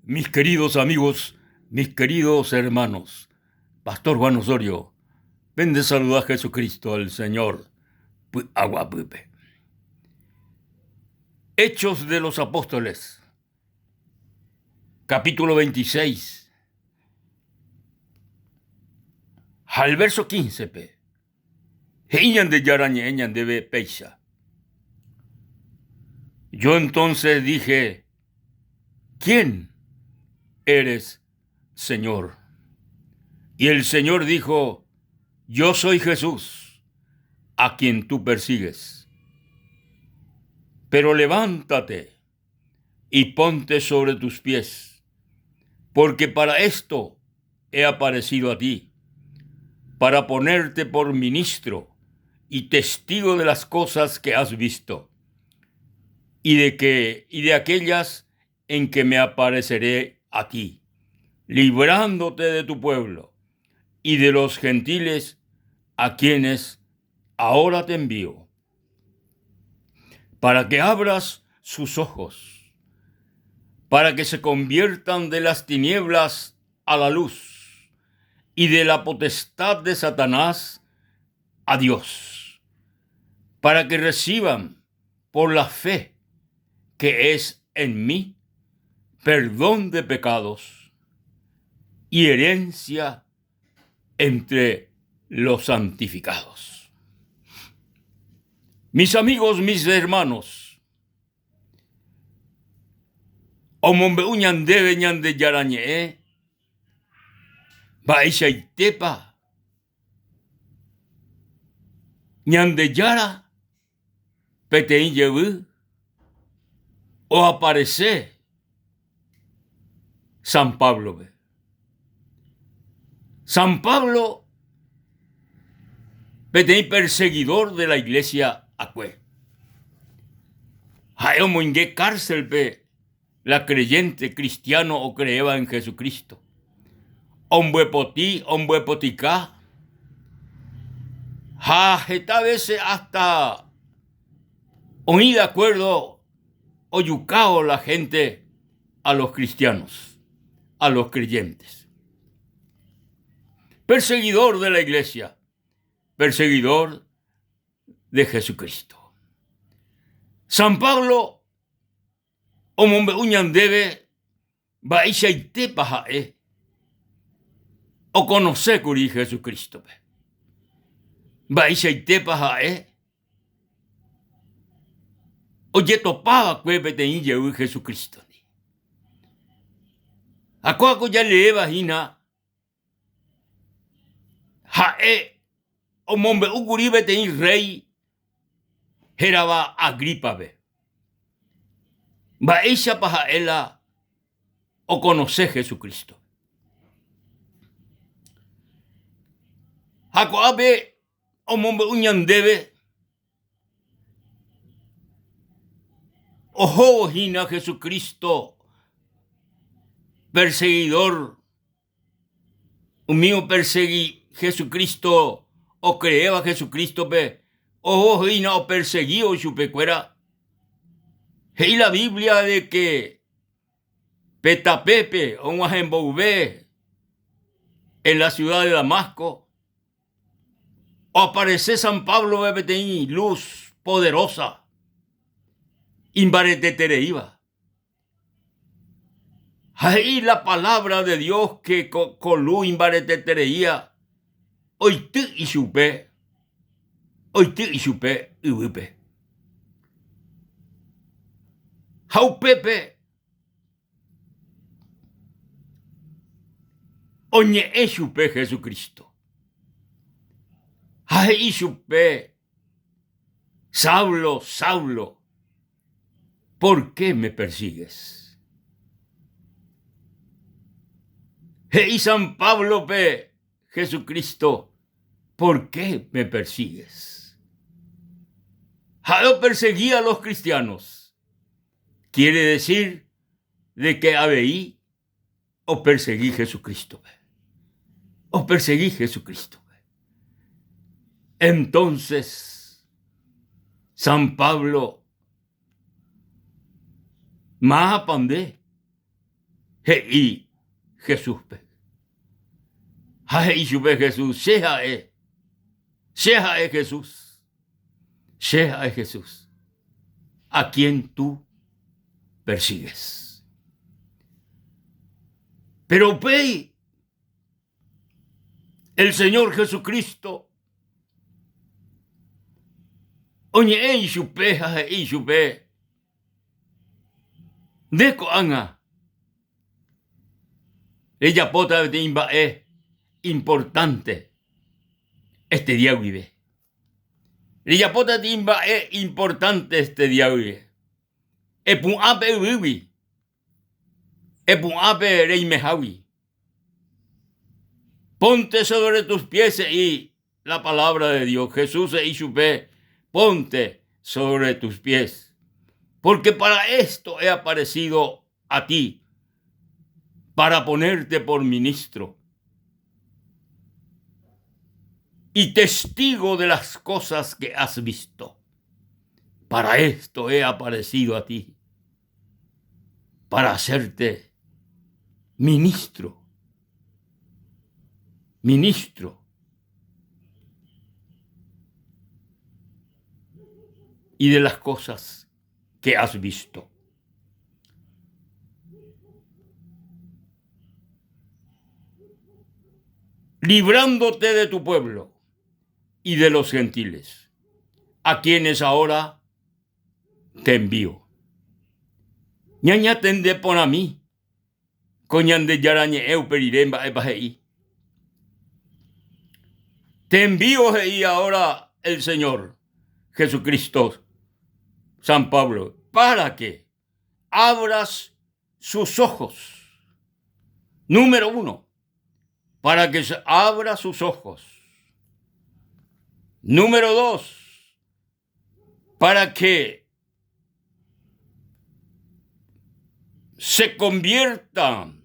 Mis queridos amigos, mis queridos hermanos, Pastor Juan Osorio, pende saluda Jesucristo el Señor py'aguapýpe. Hechos de los Apóstoles, capítulo 26, ha el verso 15-pe, he'i Ñandejára ñe'ẽ ñandéve péicha. Yo entonces dije, ¿quién eres, Señor? Y el Señor dijo, yo soy Jesús, a quien tú persigues. Pero levántate y ponte sobre tus pies, porque para esto he aparecido a ti, para ponerte por ministro y testigo de las cosas que has visto y de que y de aquellas en que me apareceré a ti, librándote de tu pueblo y de los gentiles a quienes ahora te envío, para que abras sus ojos, para que se conviertan de las tinieblas a la luz y de la potestad de Satanás a Dios, para que reciban por la fe que es en mí perdón de pecados y herencia entre los santificados. Mis amigos, mis hermanos, omombe'u ñandéve Ñandejára ñe'ẽ mba'eichaitépa Ñandejára peteĩ jevy oaparese San Pablo-pe. San Pablo peteĩ perseguidor de la iglesia akue. Ha'e omoinge cárcel-pe la creyente cristiano ocreéva en Jesucristo. Ombyepoti, ombyepotika ha heta vece hasta oĩ de acuerdo ojukávo la gente a los cristianos, a los creyentes. Perseguidor de la iglesia, perseguidor de Jesucristo. San Pablo Omombe'u ñandéve mba'eichaitépa ha'e okonosékuri Jesucrístope. Mba'eichaitépa ha'e ojetopa va'ekue peteĩ jey Jesucrístondi. Ha kóa ko jaleéva hína Ha'e omombe'u kuri peteĩ rréi hérava Agrípape. Mba'éichapa ha'e la okonose Jesucrístope? Ha ko'ápe omombe'u ñandéve ohóvo hína Jesucristo perseguidor Umi opersegi Jesucristo, okreéva Jesucrístope, oho hína opersegívo chupekuéra. He'i la Biblia de que pe tapépe og̃uahẽ mboyve en la ciudad de Damasco, oaparese San Páblope peteĩ luz poderosa imbaretetereíva. Ha he'i la palabra de Dios que ko luz imbaretetereía oity ichupe, oity ichupe yvýpe. Ha upépe oñe'ẽ chupe Jesucristo. Ha he'i chupe, Saulo, Saulo, Por qué me persigues? He'i San Páblope Jesucristo, Por qué me persigues? Ha'e opersegui a los cristianos. Quiere decir de que avei opersegui Jesucrístope. Opersegui Jesucrístope. Entonces, San Pablo, mávapa nde? He'i Jesúspe. Ha he'i chupe Jesús, Che ha'e, che ha'e Jesús, che ha'e Jesús, a quien tú persigues. Pero upéi el Señor Jesucristo oñe'ẽ ichupe ha he'i ichupe, Nde ko'ág̃a rejapóta peteĩ mba'e importante este día guive. Rejapóta peteĩ mba'e importante este día guive. Epu'ã pe yvýgui, epu'ã pe reimehágui. Ponte sobre tus pies he'i la palabra de Dios. Jesús he'i chupe, Ponte sobre tus pies, porque para esto he aparecido a ti, para ponerte por ministro y testigo de las cosas que has visto. Para esto he aparecido a ti, para hacerte ministro, ministro y de las cosas que has visto. Librándote de tu pueblo y de los gentiles, a quienes ahora te envío. Ñañatende porãmi ko Ñandejára ñe'ẽ upe rire mba'épa he'i. Te envío he'i ahora el Señor Jesucristo, San Pablo, para que abras sus ojos. Número uno, para que abra sus ojos. Número dos, para que se conviertan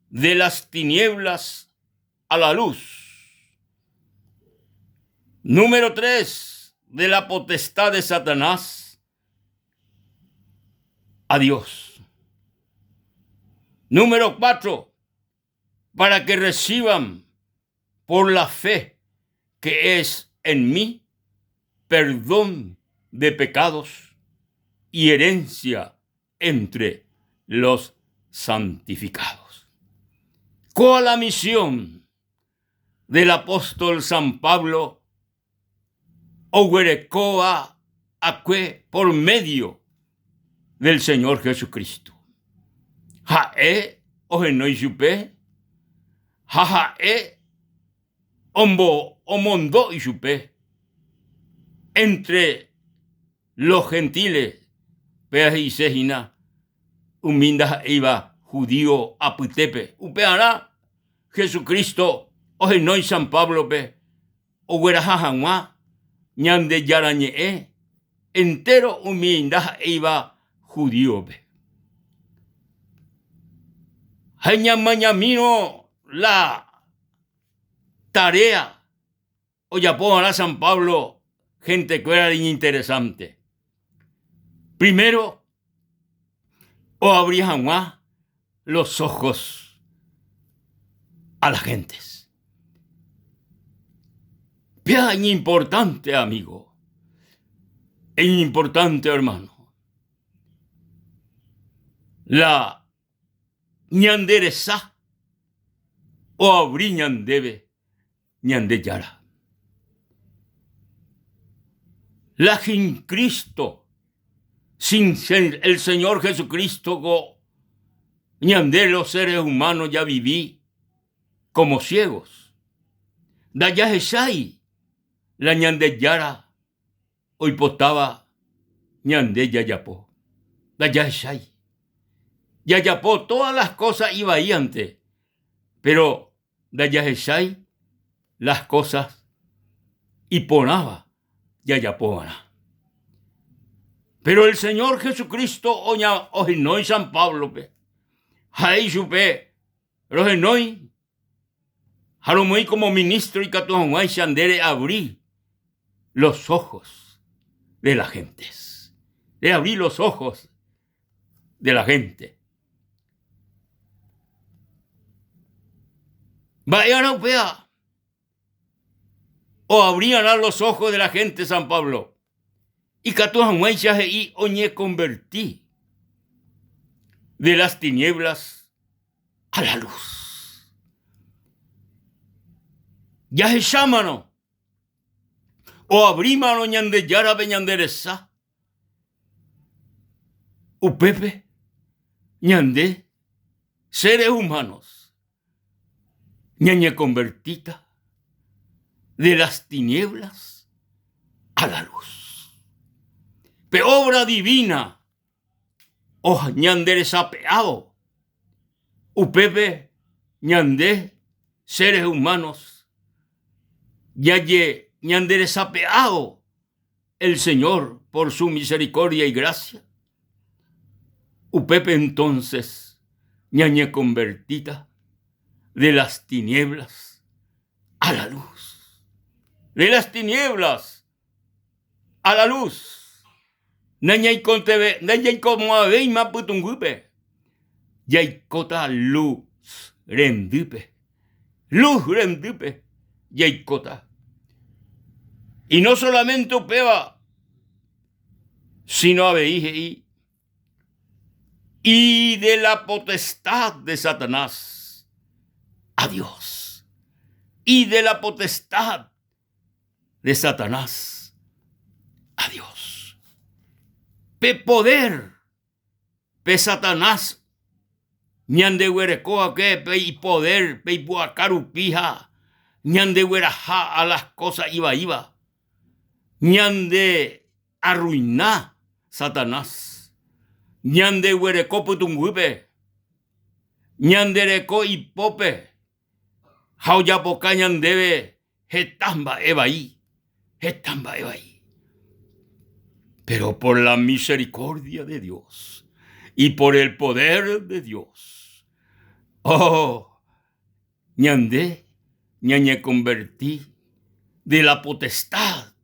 de las tinieblas a la luz. Número tres, de la potestad de Satanás a Dios. Número cuatro, para que reciban por la fe que es en mí perdón de pecados y herencia entre los santificados. ¿Cuál la misión del apóstol San Pablo oguerekóva akue por medio del Señor Jesucristo? Ha'e ohenói chupe ha ha'e ombo omondo ichupe entre los gentiles, péva he'ise hína umi ndaha'éiva judío apytépe. Upearã Jesucristo ohenói San Pablo-pe ogueraha hag̃ua Ñandejára Ñe'ẽ entéro umi ndaha'éiva judíope. Ha ñamañamírõ la tarea ojapo va'erã San Pablo hentekuéra iñinteresánte. Primero, oavri hag̃ua los ojos a las gentes. Péa iñimportánte amigo, iñimportánte hermano. La ñande resa oavri ñandéve Ñandejára. La sin Cristo, sin el Señor Jesucristo ko ñande los seres humanos javivi como ciegos. Ndajahechái la Ñandejára oipotáva ñande jajapo. Ndajahechái. Jajapo todas las cosas ivaíante, pero ndajahechái las cosas iporãva jajapova'erã. Pero el Señor Jesucristo ohenói San Pablo-pe, ha'e ichupe rohenói ha romoĩ como ministro ikatu hag̃uáicha nde re'abri los ojos de las gentes. Re'abri los ojos de la gente. Mba'e'arã upéva oavri'arã los ojos de la gente San Pablo ikatu hag̃uáicha he'i oñekonverti de las tinieblas a la luz. Jahechámarõ oavrímarõ Ñandejárape ñande resa, upépe ñande seres humanos ñañekonvertíta de las tinieblas a la luz. Pe obra divina ñanderesape'ávo, upépe ñande seres humanos jaje ñanderesape'ávo el Señor por su misericordia y gracia, upépe entonces ñañekonvertíta de las tinieblas a la luz. De las tinieblas a la luz. Nañaikotevẽ, ndajaikomo'ãvéima pytũnguýpe, jaikóta luz rendýpe. Luz rendýpe jaikóta. Y no solamente upéva, sino avei he'i y de la potestad de Satanás a Dios. Y de la potestad de Satanás a Dios. Pe poder pe Satanás ñandeguerekóva'ekue pe ipoder, pe ipu'aka rupi ha ñandegueraha a las cosas ivaíva, ñande arruina Satanás, ñandeguereko pytũnguýpe, ñandereko ipópe ha ojapoka ñandéve heta mba'e vai, heta mba'e vai. Pero por la misericordia de Dios y por el poder de Dios, oh, ñande ñañekonverti de la potestad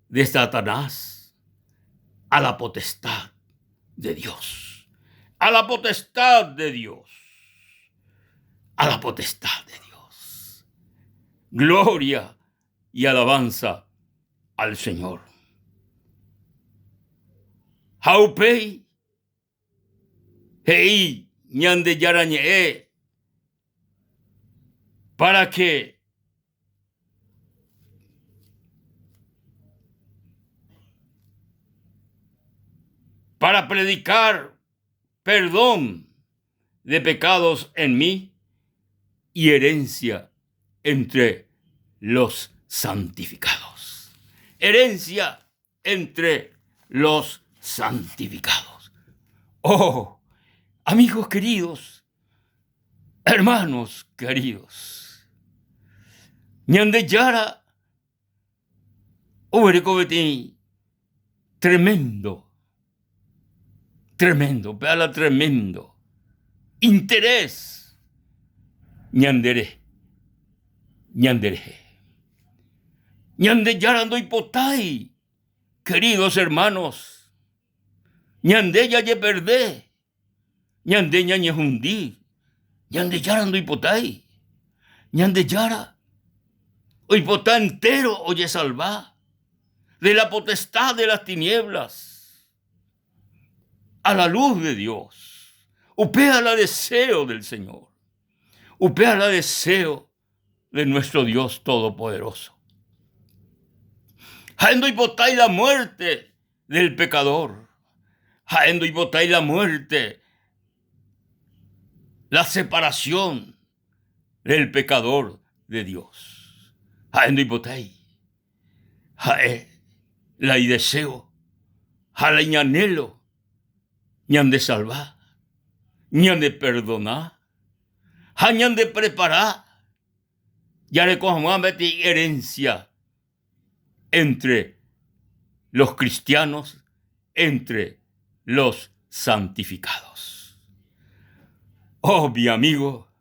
de Satanás a la potestad de Dios. A la potestad de Dios. A la potestad de Dios. Gloria y alabanza al Señor. Ha upéi he'i Ñandejára Ñe'ẽ para que para predicar perdón de pecados en mí y herencia entre los santificados. Herencia entre los santificados. Oh, amigos queridos, hermanos queridos, Ñandejára oguereko peteĩ tremendo, tremendo, pe ala tremendo interés ñandere, ñanderehe. Ñandejára ndoipotái, queridos hermanos, ñande jajeperde, ñande ñañehundi, Ñandejára ndoipotái. Ñandejára oipota entero ojesalva de la potestad de las tinieblas a la luz de Dios. Upéva la deseo del Señor. Upéva la deseo de nuestro Dios Todopoderoso. Ha'e ndoipotái la muerte del pecador. Ha'e ndoipotái la muerte, la separación del pecador de Dios. Ha'e ndoipotái. Ha'e la ideseo ha la iñanhelo ñandesalva, ñaneperdona ha ñandeprepara jareko hag̃ua peteĩ herencia entre los cristianos, entre los santificados. Oh, mi amigo,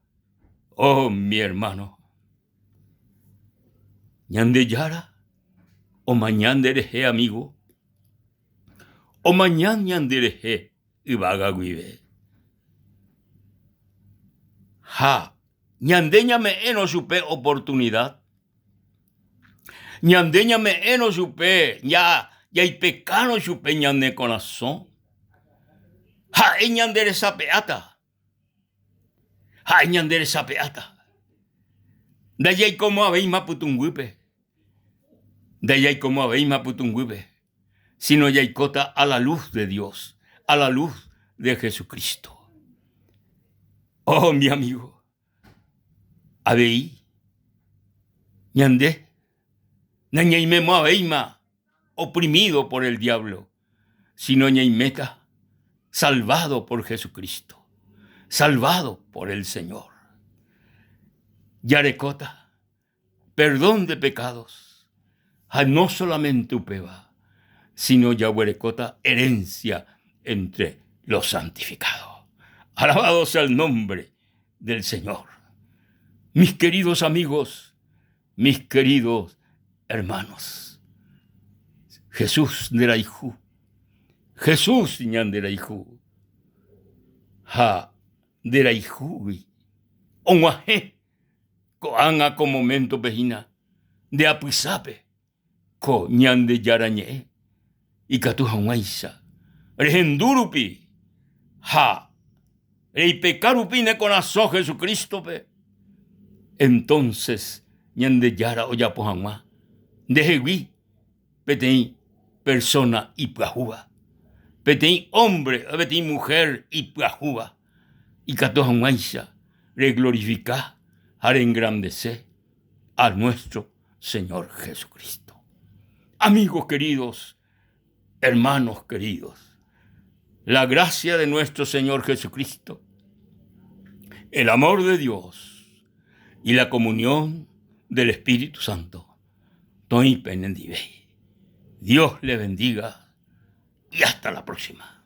oh, mi hermano, Ñandejára omaña nderehe amigo, omaña ñanderehe yvága guive. Ha. Ñande ñame'ẽrõ chupe oportunidad, ñande ñame'ẽrõ chupe jaipekárõ chupe ñane korasõ, ha'e ñanderesape'áta, ha'e ñanderesape'áta. Ndajaikomo'ãvéima pytũnguýpe, ndajaikomo'ãvéima pytũnguýpe, sino jaikóta a la luz de Dios, a la luz de Jesucristo. Oh, mi amigo, avei ñande nañaimemo'ãvéima oprimido por el diablo, sino ñaiméta salvado por Jesucristo, salvado por el Señor. Jarekóta perdón de pecados ha no solamente upéva, sino jaguerekóta herencia entre los santificados. Alabado sea el nombre del Señor. Mis queridos amigos, mis queridos hermanos, Jesús nderayhu, Jesús ñanderayhu ha nderayhúgui og̃uahẽ Ko'ág̃a ko moméntope hína nde apysápe ko Ñandejára Ñe'ẽ ikatu hag̃uáicha rehendu rupi ha reipeka rupi ne korasõ Jesucrístope, entonces Ñandejára ojapo hag̃ua ndehegui peteĩ persóna ipyahúva, peteĩ ómbre ha peteĩ muhér ipyahúva ikatu hag̃uáicha reglorifika ha rengrandese a nuestro Señor Jesucristo. Amigos queridos, hermanos queridos, la gracia de nuestro Señor Jesucristo, el amor de Dios y la comunión del Espíritu Santo toĩ penendive. Dios le bendiga y hasta la próxima.